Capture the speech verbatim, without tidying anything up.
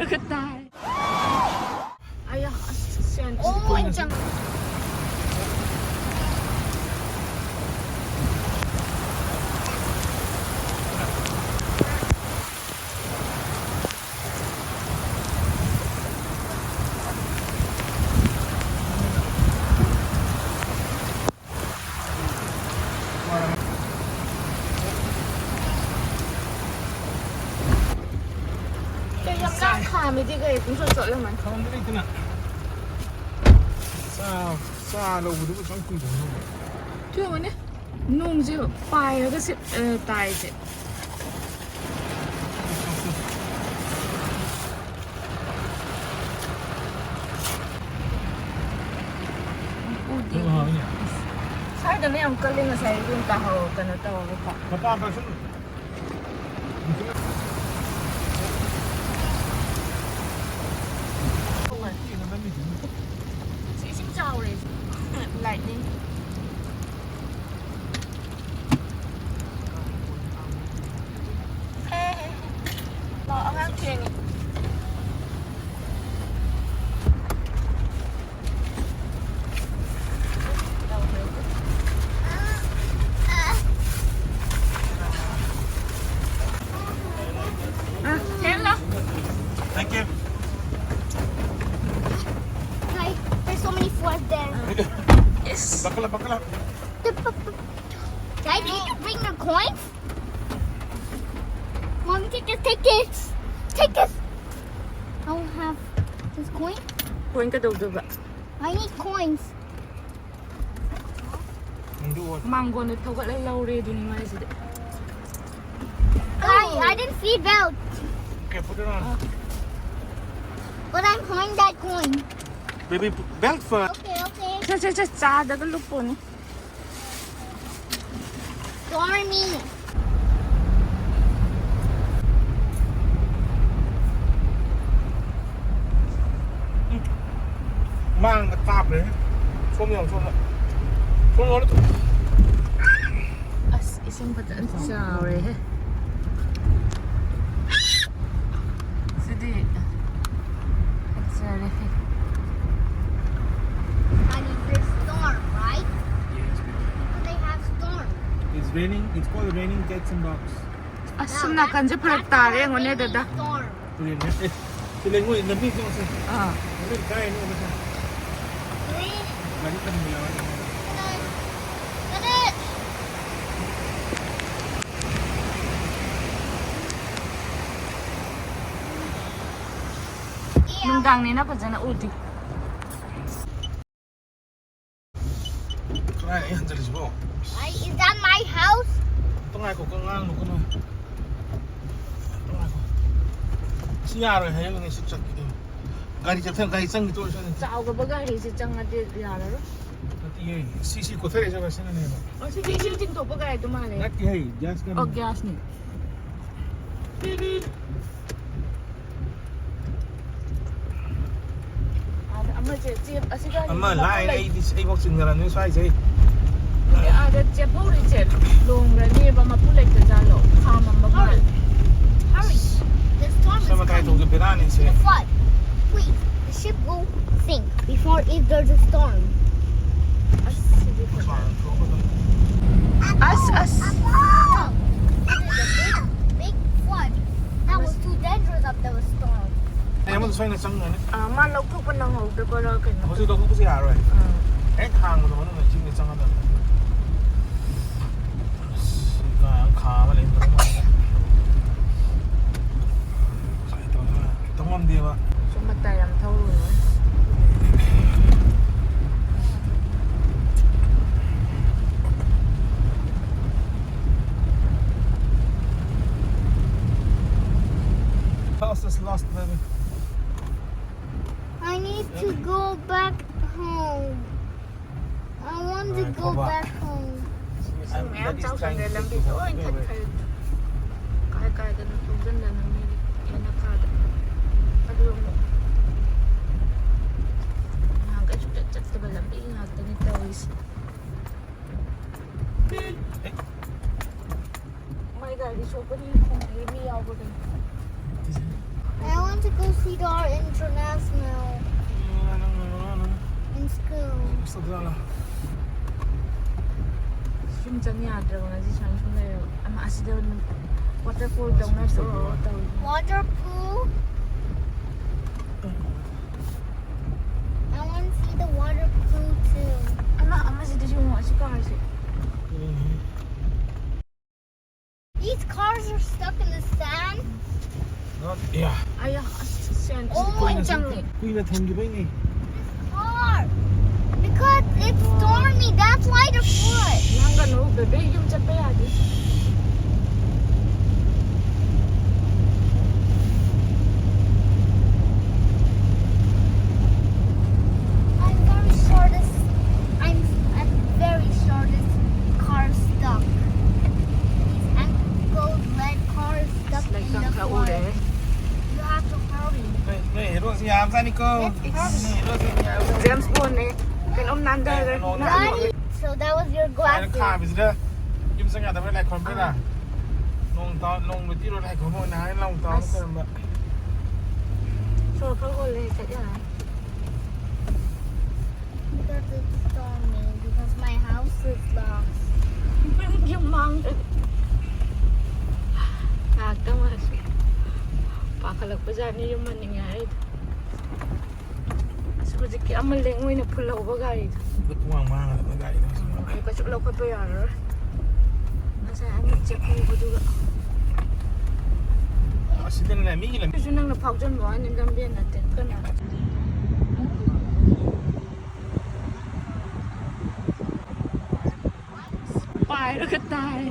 ꯈꯨꯠ ꯇꯥꯏ꯫ ꯑꯌꯥ, ꯑꯁ, ꯁꯦꯟ-, ꯑꯣ, ꯑꯩ ꯆꯪ-, ꯀꯩ ꯌꯥꯝ ꯂꯥꯡ ꯈꯥꯝꯃꯤꯗꯤ ꯀꯩ ꯄꯨꯡꯆꯣꯠ ꯆꯣꯠꯂꯝꯃꯅꯤ꯫ ꯈꯪꯗꯦ ꯂꯩꯇꯅ꯫ ꯆꯥ, ꯆꯥ ꯂꯧꯕꯗꯨꯕꯨ ꯁꯨꯝ ꯀꯨꯏꯗꯅ ꯂꯧꯕ꯫ ꯊꯨꯕꯅꯦ꯫ ꯅꯣꯡꯁꯦ ꯄꯥꯏꯔꯒ ꯁꯤ, ꯑ, ꯇꯥꯏꯁꯦ꯫ ꯁ꯭ꯋꯥꯏꯗꯅ ꯌꯥꯝ ꯀꯜꯂꯤ, ꯉꯁꯥꯏ ꯑꯗꯨꯝ ꯇꯥꯍꯧ-, ꯀꯩꯅꯣ ꯇꯧꯔꯒꯀꯣ꯫ ꯃꯄꯥꯟ ꯄꯥꯏꯁꯜꯂꯨ꯫ ꯁꯤ ꯏꯁꯤꯡ ꯆꯥꯎꯔꯦ꯫ Lightning꯫ ꯍꯦ, ꯍꯦ, ꯍꯦ꯫ ꯂꯥꯛꯑꯣ, ꯑꯉꯥꯡ ꯊꯦꯡꯉꯦ꯫ Hi, there's so many fours there. Yes. Bakla, bakla. Guys, can you bring your coins? Mommy, take this, take this, take this. I don't have this coin. Coin ꯀꯩꯗꯧꯗꯣꯏꯕ? I need coins. ꯃꯥꯡꯒꯣꯟꯗ ꯊꯧꯒꯠꯂ ꯂꯧꯔꯦ ꯑꯗꯨꯅꯤ ꯃꯥꯏꯁꯤꯗꯤ꯫ Guys, I didn't see belt. Okay, put it on. But I'm holding that coin. Baby, belt first. Okay, okay. ꯆꯦ, ꯆꯦ, ꯆꯦ, ꯆꯥꯗꯒ ꯂꯨꯞꯄꯣꯅꯦ꯫ Dormy. ꯃꯥꯡꯗ ꯀꯥꯞꯈ꯭ꯔꯦ꯫ ꯁꯣꯝ ꯌꯦꯡꯉꯣ, ꯁꯣꯝꯗ꯫ ꯁꯣꯝ ꯌꯦꯡꯉꯣ꯫ ꯑꯁ, ꯏꯁꯤꯡ ꯐꯖꯅ ꯆꯥꯎꯔꯦꯍꯦ꯫ ꯁꯤꯗꯤ And it's a storm, right? Yes. People, they have storm. It's raining. It's called raining cats and dogs. ꯑꯁ, ꯁꯨꯝ ꯅꯥꯀꯟꯁꯦ ꯐꯔꯛ ꯇꯥꯔꯦ, ꯌꯦꯡꯉꯨꯅꯦ, ꯗꯗꯥ꯫ ꯇꯨꯔꯦꯜꯅꯦ꯫ ꯑꯦ, ꯁꯤ ꯂꯩꯉꯣꯏ ꯂꯝꯕꯤ ꯆꯪꯉꯁꯦ꯫ ꯑꯥ꯫ ꯂꯝꯕꯤ ꯀꯥꯏꯅꯤ ꯑꯃꯁꯦ꯫ ꯒꯥꯔꯤ ꯈꯟꯕ ꯌꯥꯎꯔꯅꯤ꯫ ꯅꯨꯡꯗꯥꯡꯅꯤꯅ ꯐꯖꯅ ꯎꯗꯦ꯫ ꯀꯗꯥꯏ ꯑꯩ ꯍꯟꯖꯤꯜꯂꯤꯁꯤꯕꯣ? Why, is that my house? ꯑꯝꯇ ꯉꯥꯏꯈꯣ, ꯀꯣ, ꯉꯥꯡꯅꯨ, ꯀꯩꯅꯣ꯫ ꯑꯝꯇ ꯉꯥꯏꯈꯣ꯫ ꯁꯤ ꯌꯥꯔꯣꯏ ꯍꯥꯏꯔꯝꯃꯤꯅꯦ, ꯁꯤ ꯆꯠꯈꯤꯗꯣꯏꯅꯦ꯫ ꯒꯥꯔꯤ ꯆꯠꯊ-, ꯒꯥꯔꯤ ꯆꯪꯈꯤ ꯇꯣꯛꯑꯁꯤ꯫ ꯆꯥꯎꯈ꯭ꯔꯕ ꯒꯥꯔꯤꯁꯦ ꯆꯪꯉꯗꯤ ꯌꯥꯔꯔꯣꯏ꯫ ꯅꯠꯇꯤꯌꯦ, ꯁꯤ, ꯁꯤ ꯀꯣꯊꯔꯛꯏꯁꯦ ꯁꯤꯅꯅꯦꯕ꯫ ꯑꯣ, ꯁꯤꯗꯤ ꯏꯁꯤꯡ ꯆꯤꯡꯊꯣꯛꯄ ꯒꯥꯔꯤꯗꯣ ꯃꯥꯜꯂꯦ꯫ ꯅꯠꯇꯦꯍꯦ, ꯒ꯭ꯌꯥꯁ ꯀꯩꯅꯣ꯫ ꯑꯣ, ꯒ꯭ꯌꯥꯁꯅꯤ꯫ ꯑꯗ ꯑꯃꯁꯦ ꯆꯦꯞ-, ꯑꯁꯤꯒ ꯑꯃ ꯃꯄꯨ ꯂꯥꯏ ꯂꯩ-, ꯑꯩꯗꯤ ꯑꯩꯐꯥꯎ ꯆꯤꯡꯅꯔꯝꯅꯤ ꯁ꯭ꯋꯥꯏꯁꯦ꯫ ꯑꯗ, ꯑꯗ ꯆꯦꯞꯍꯧꯔꯤꯁꯦ ꯂꯣꯡꯈ꯭ꯔꯅꯦꯕ, ꯃꯄꯨ ꯂꯩꯇꯖꯥꯠꯂꯣ? ꯈꯥꯝꯃꯝꯕ ꯃꯥꯜꯂꯦ꯫ Hurry. The storm is ꯁꯣꯝ ꯃꯇꯥꯏ coming. ꯊꯣꯡꯁꯦ ꯕꯦꯔꯥꯅꯤ ꯁꯦ꯫ The flood. Please, the ship will sink before if there's a storm. ꯑꯁ, ꯁꯤꯗꯤ ꯐꯖꯔꯦ꯫ ꯑꯁ, ꯑꯁ꯫ Big flood. That was too dangerous of the storm. ꯑꯩ ꯑꯃꯗ ꯁꯣꯏꯅ ꯆꯪꯉꯅꯤ꯫ ꯑꯥ, ꯃꯥ ꯂꯧꯊꯣꯛꯄ ꯅꯪꯍꯧꯗꯕꯔꯥ ꯀꯩꯅꯣ? ꯍꯧꯖꯤꯛ ꯂꯧꯊꯣꯛꯄꯁꯨ ꯌꯥꯔꯣꯏ꯫ ꯑꯥ꯫ ꯍꯦꯛ ꯍꯥꯡꯕꯗ ꯃꯅꯨꯡꯗ ꯏꯁꯤꯡꯗ ꯆꯪꯉꯗꯕꯅꯤ꯫ ꯑꯁ, ꯁꯤ ꯀꯥ ꯌꯥꯝ ꯈꯥ ꯑꯃ ꯂꯩꯔꯝꯗꯧ ꯃꯥꯜꯂꯦ꯫ ꯉꯁꯥꯏ ꯇꯧꯔꯒ ꯇꯧ ꯉꯝꯗꯦꯕ꯫ ꯁꯨꯝ ꯃꯇꯥꯏ ꯌꯥꯝ ꯊꯧꯔꯨꯅꯨ꯫ House is lost, baby. I need to go back home. I want to go back home. ꯏꯁꯤꯡ ꯃꯌꯥꯝ ꯆꯥꯎꯁꯟꯈ꯭ꯔꯦ, ꯂꯝꯕꯤ ꯂꯣꯏ ꯊꯠꯈ꯭ꯔꯦ꯫ ꯀꯥꯏ ꯀꯥꯏꯗꯅꯣ ꯊꯧꯖꯤꯟꯗꯅ ꯃꯤꯗꯤ ꯌꯦꯅꯈꯥꯗ꯫ ꯑꯗꯨ ꯑꯃꯨꯛ ꯅꯍꯥꯟꯈꯩ ꯁꯨꯡꯆꯠ ꯆꯠꯇꯕ ꯂꯝꯕꯤ ꯉꯥꯛꯇꯅꯤ ꯇꯧꯔꯤꯁꯦ꯫ ꯃꯥꯏ ꯒꯥꯔꯤ ꯁꯣꯛꯄꯅꯤ ꯈꯣꯡꯗꯒꯤ ꯃꯤ ꯌꯥꯎꯕꯗꯅꯤ꯫ I want to go see the International in school. ꯌꯨꯝ ꯆꯪ ꯌꯥꯗ꯭ꯔꯕ ꯉꯁꯤ ꯁꯨꯃꯥꯏꯅ ꯁꯨꯝ ꯂꯩꯔꯕ꯫ ꯑꯃ ꯑꯁꯤꯗ ꯋꯥꯇꯔ ꯐꯣꯜ ꯇꯧꯅ ꯇꯧꯔ ꯇꯧꯔꯤ꯫ Water pool? I want to see the water pool too. ꯑꯃ ꯑꯃꯁꯤꯗꯁꯨ ꯌꯦꯡꯉꯣ ꯑꯁꯤ ꯀꯥꯔꯁꯦ꯫ These cars are stuck in the sand. ꯑꯌꯥ ꯑꯁ ꯁꯦꯟ ꯂꯣꯏ ꯆꯪꯉꯦ꯫ ꯀꯨꯏꯅ ꯊꯝꯈꯤꯕꯩꯅꯦ꯫ Car. Because it's stormy. That's why the foot. ꯂꯥꯡꯒꯅꯨ ꯕꯦꯕꯦ ꯌꯨꯝ ꯆꯠꯄ ꯌꯥꯗꯦ꯫ I'm very sure this. I'm. I'm very sure this car stuck. These uncles let cars stuck in ꯂꯩꯀꯪ the ꯈꯔ forest. ꯎꯔꯦ꯫ You have to hurry. ꯅꯣꯏ ꯅꯣꯏ ꯍꯦꯔꯣꯁꯤ ꯌꯥꯝꯖꯥꯠꯅꯤꯀꯣ꯫ ꯅꯣꯏ ꯍꯦꯔꯣꯁꯤ ꯌꯥꯝꯖꯥꯠꯅꯤ꯫ James ꯕꯣꯟꯅꯦ꯫ ꯀꯩꯅꯣꯝ ꯅꯥꯟꯗꯔꯦ꯫ Daddy. So that was your ꯁꯨꯃꯥꯏꯅ glasses. ꯈꯥꯝꯃꯤꯁꯤꯗ ꯌꯨꯝ ꯆꯪ ꯌꯥꯗꯕ꯭ꯔꯥ ꯂꯥꯏ ꯈꯣꯏꯔꯝꯕꯩꯗ꯫ ꯅꯣꯡ ꯇꯥꯎ ꯅꯣꯡ ꯅꯨꯇꯤꯔꯣ ꯂꯥꯏ ꯈꯣꯏꯔꯝꯕ ꯑꯣꯏꯅ ꯍꯥꯏꯅ ꯅꯣꯡ ꯇꯥꯎ ꯑꯁ꯫ ꯈꯣꯏꯔꯝꯕ꯫ ꯁꯣꯔ ꯈꯔ ꯍꯣꯜꯂꯦ ꯆꯠ ꯌꯥꯔꯦ꯫ Because it's stormy. Because my house is lost. ꯌꯨꯝ ꯃꯥꯡꯗ꯭ꯔꯗꯤ꯫ ꯉꯥꯏꯍꯥꯛꯇꯪ ꯑꯣꯏꯔꯁꯨ ꯄꯥꯈꯠꯂꯛꯄꯖꯥꯠꯅꯤ ꯌꯨꯝ ꯍꯟꯅꯤꯡꯉꯦ ꯍꯥꯏꯔꯤꯗꯣ꯫ ꯑꯁ ꯍꯧꯖꯤꯛꯀꯤ ꯑꯃ ꯂꯦꯡ ꯑꯣꯏꯅ ꯐꯨꯜ ꯍꯧꯕ ꯒꯥꯔꯤꯗꯣ꯫ ꯈꯨꯠ ꯋꯥꯡ ꯃꯥꯡꯉꯗꯕ ꯒꯥꯔꯤꯗꯣ ꯁꯨꯝ꯫ ꯀꯩꯁꯨ ꯂꯧꯈꯠꯄ ꯌꯥꯔꯔꯣꯏ꯫ ꯉꯁꯥꯏ ꯑꯃ ꯆꯦꯛ ꯍꯧꯕꯗꯨꯒ꯫ ꯑꯁꯤꯗꯅꯦ ꯃꯤꯒꯤ ꯂꯝꯕꯤ꯫ ꯑꯗꯨꯁꯨ ꯅꯪꯅ ꯐꯥꯎꯖꯟꯕ ꯋꯥꯅꯤ ꯂꯝꯕꯦꯟ ꯅꯠꯇꯦ ꯀꯟꯅ꯫ ꯄꯥꯏꯔꯒ ꯇꯥꯏ꯫